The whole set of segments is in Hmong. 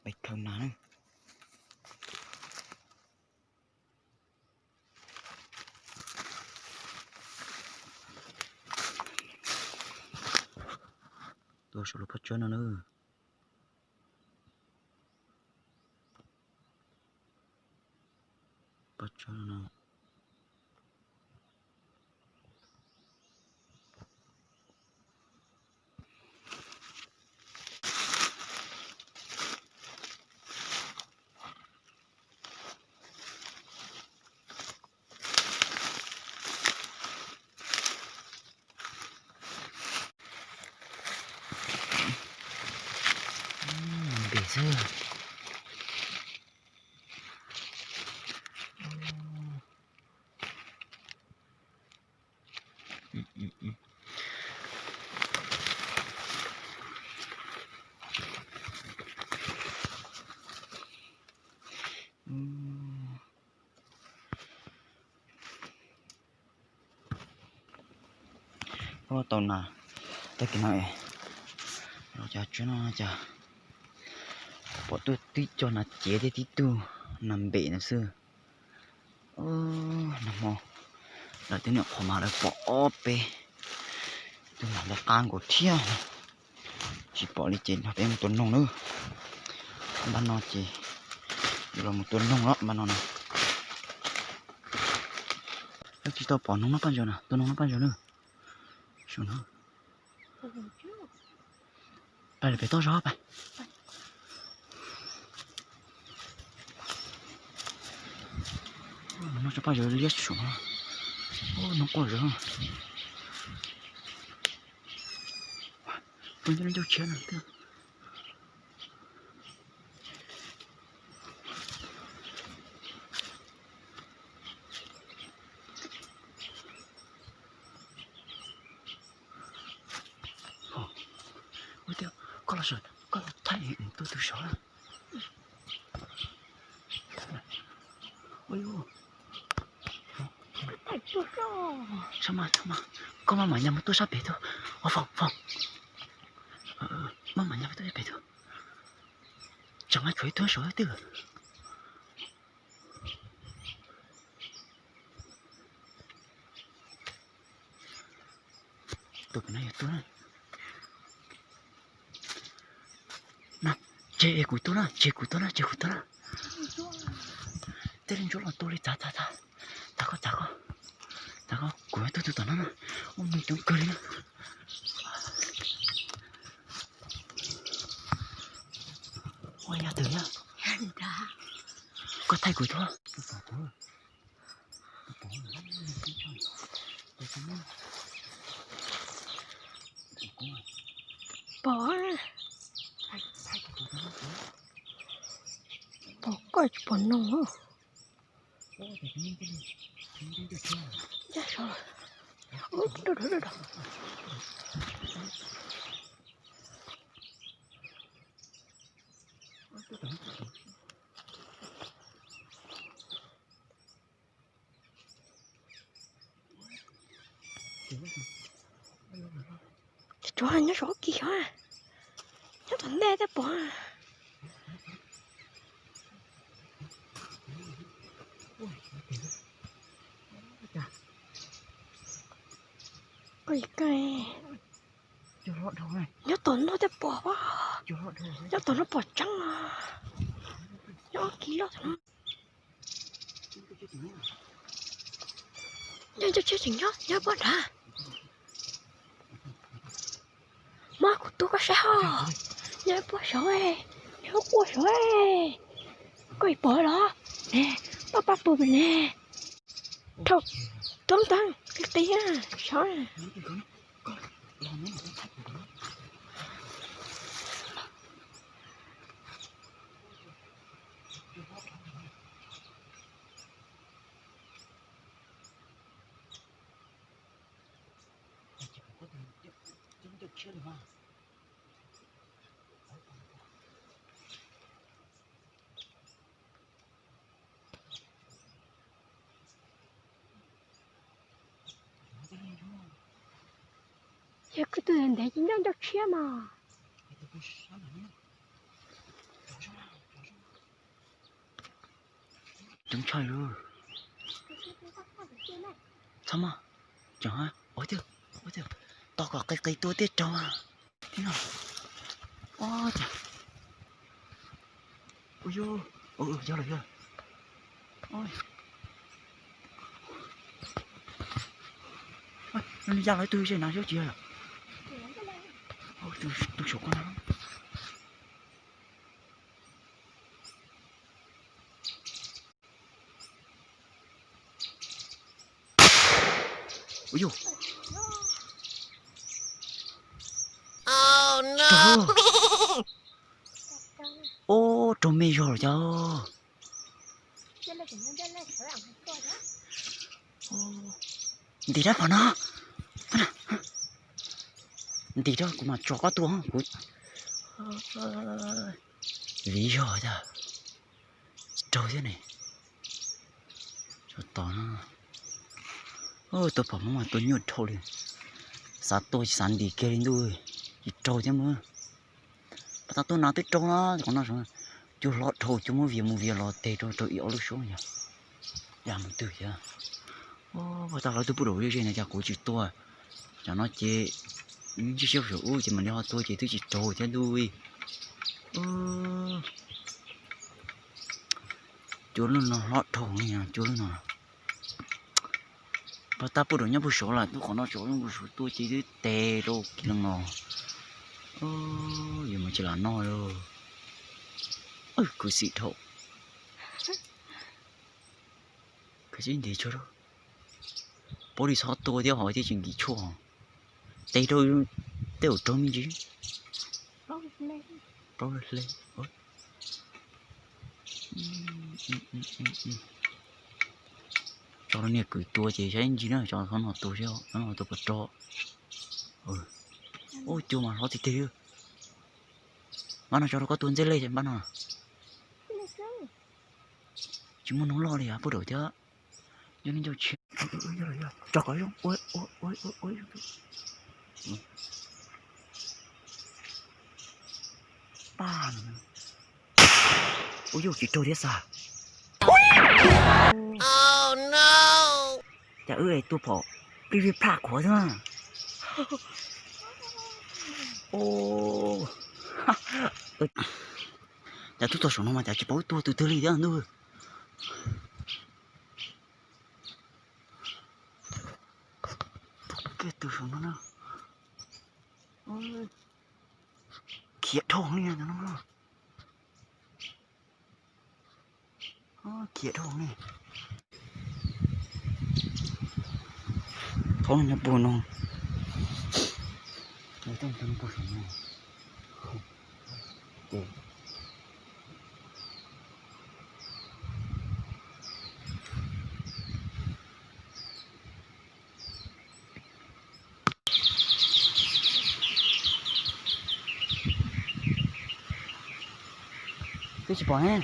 Pais khaws nas na. Tuaj saum lub pob tsuas no na. Pob tsuas no. Npis xwb. Ua tau nas tag kis no es, los cov tsuag no cas pom tuaj tib co nas cev thiab tib tug nas npem no xwb. Nag hmo lawv twb niam qhuav mas lawv pom ob peb tug nas ntawd qab nkaus thiab. Tsis pom li ces nrog peb mus tua noog nawb. Npaj no ces yuav los mus tua noog los npaj no na. Tsis tau pom noog noj paj ntsaws na, tua noog noj paj ntsaws nawb. Saum no. Pais lawm pem toj zog pais. Noj tso paj ntsaws liab saum no. Noog quaj zog. Pw nyob ncauj tshiab no. Ua tias koj los saum, koj los thaij tus tus saud na. Txhob mas, txhob mas, koj maj mam nyas mus tuaj sab pem tug. Ua foom, foom. Maj mam nyas mus tuaj sab pem tug. Tseem mas tshuav ib tug saud twg. Tus pem no yog tus na. Tseg kuv tuaj na, tseg kuv tuaj na, tseg kuv tuaj na. Tej li ntsuab los tua li txav txav txav. Txav koj, txav koj. Txav koj, kuv tuaj tus tom no na. Ua nws coob kawg li na. Ua yog twg na? Koj thaij kuv tuaj. Pom, pom koj tsis pom noog. Ncaj saud. Tsuav nyob saum kis xyov, nyob tom ntej tej pom. Nyob tom no tej pom, nyob tom no pom tseeb, nyob ob kis loj tom no. Nyob ncauj tshiab tseem nyob, nyob puag nrad. Muab kuv tus koj saib hos. Nyob puag saud, nyob puag saud. Koj pom los ne, paj paj pug ne. Rau, roob ntawd qis qis saud. Yog kuv tus ntev ces nyob ncauj tshiab mas. Coob tshaj li. Txhob maj, tseem ua tiag, ua tiag, tos kom qis qis tua tej raug. Ua cas, ua yog, yog lawm, yog lawm. Nws ya los ib tug ze na, xyov tsis yog. Tus saum koj na. Ua yog, raug, ub, raug me zog lawm cas. Ntim rab phom no, ntim rau kuv mam tso koj tua kuv. Viv zog tas, tsis raug thiab ne. Tso tos no, tua phom Hmoob mas tua nyuaj dhau li. Xav tua xav ntim kiag li ntuj, tsis raug thiab mas. Pas tas tua nas twb raug na, qhov no cua hlob dhau, cua muab vias mus vias los teg rau rau ib ob lub suab yog ya mus twg thiab. Pas tas lawv tus pub daum ze ze no cas kuv tsis tua. Cov no ces ntsib siab saum ub ces mam li ho tua ces twb tsis raug thiab ntuj. Cua lub no hlob dhau, cua lub no. Pas tas pub daum nyob pug saud lawm, tus qhov no saud, saud tua ces twb teg rau kiag los. Yuav mus tsis lam noj li. Khuv xim dhau. Khuv xim ntiv tshuaj, paub li txhob tua thiab ho thiaj tsis nkim tshuaj. Teg rau tej zaum raug me ntsis. Plaub hle. Tso rau niag kwv tua ces saib ntsis na, tso qhov no tua seb, qhov no tua puas raug. Ub, cua mas hlob tiag tiag. Npab no tso rau koj tua ntxej lej npab no. Tsis muaj noob loj li pub daum thiab. Nyob li ncauj tshiab. Tso qhov zoo. Paj, ua yog tsis raug thiab xav. Cas wb tua phom plig vij plaj qhuav xwb. Cas tub tog saum no mas cas tsis paub tua tus twg li thiab ntuj. Kiag tus saum no na. Khiav dhau li no. Khiav dhau li. Thaub no nyob puag no. Thaub no nyob puag saum no. Ces twb tsis pom ne.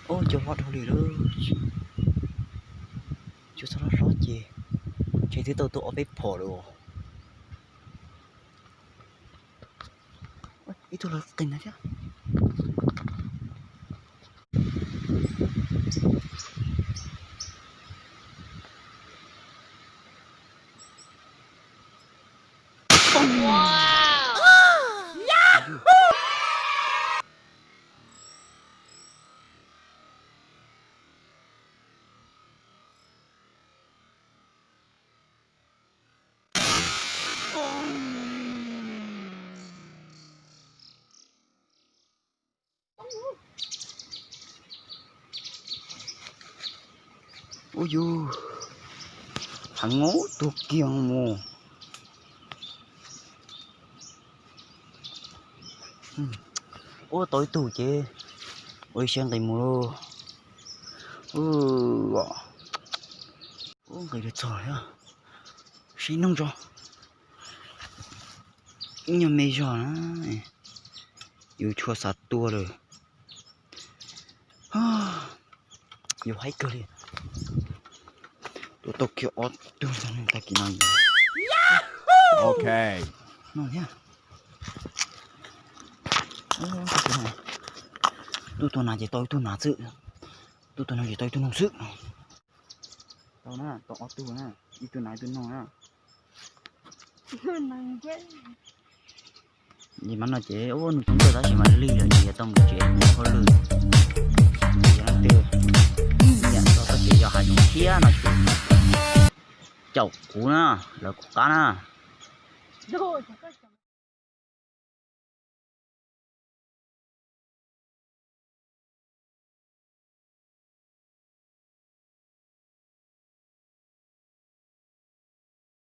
Ub, cua hlob dhau li lawm. Cua txhob hlob hlob ces ntshe twb tau tua ob peb phom lawm. Ib tug lawv qis ntawd thiab. Ub yus, heev ub, tuag kiag mus. Ub, tau ib tug ces ua ib siab nqis mus lauj. Ub, nqis txog thiab, sib noog tso. Ib nyuag me zog na, yus tsis xav tua lawm. Yus haib kawg li. Tua tau kiag ob tug ntag tag kis no. Ok, no thiab. Tub tuag nas ces tau ib tug nas xwb. Tub tuag noog ces tau ib tug noog xwb. Tau na, tau ob tug na, ib tug nas ib tug noog na. Ces mas no ces ua nws tub tuag tab sis mas lig lawm ces yog tau mus tsev mus hauj lwm. Ces yog leej twg nyiam txog txoj kev yos hav zoov thiab no ces caum kuv na, lawv kuv qab na.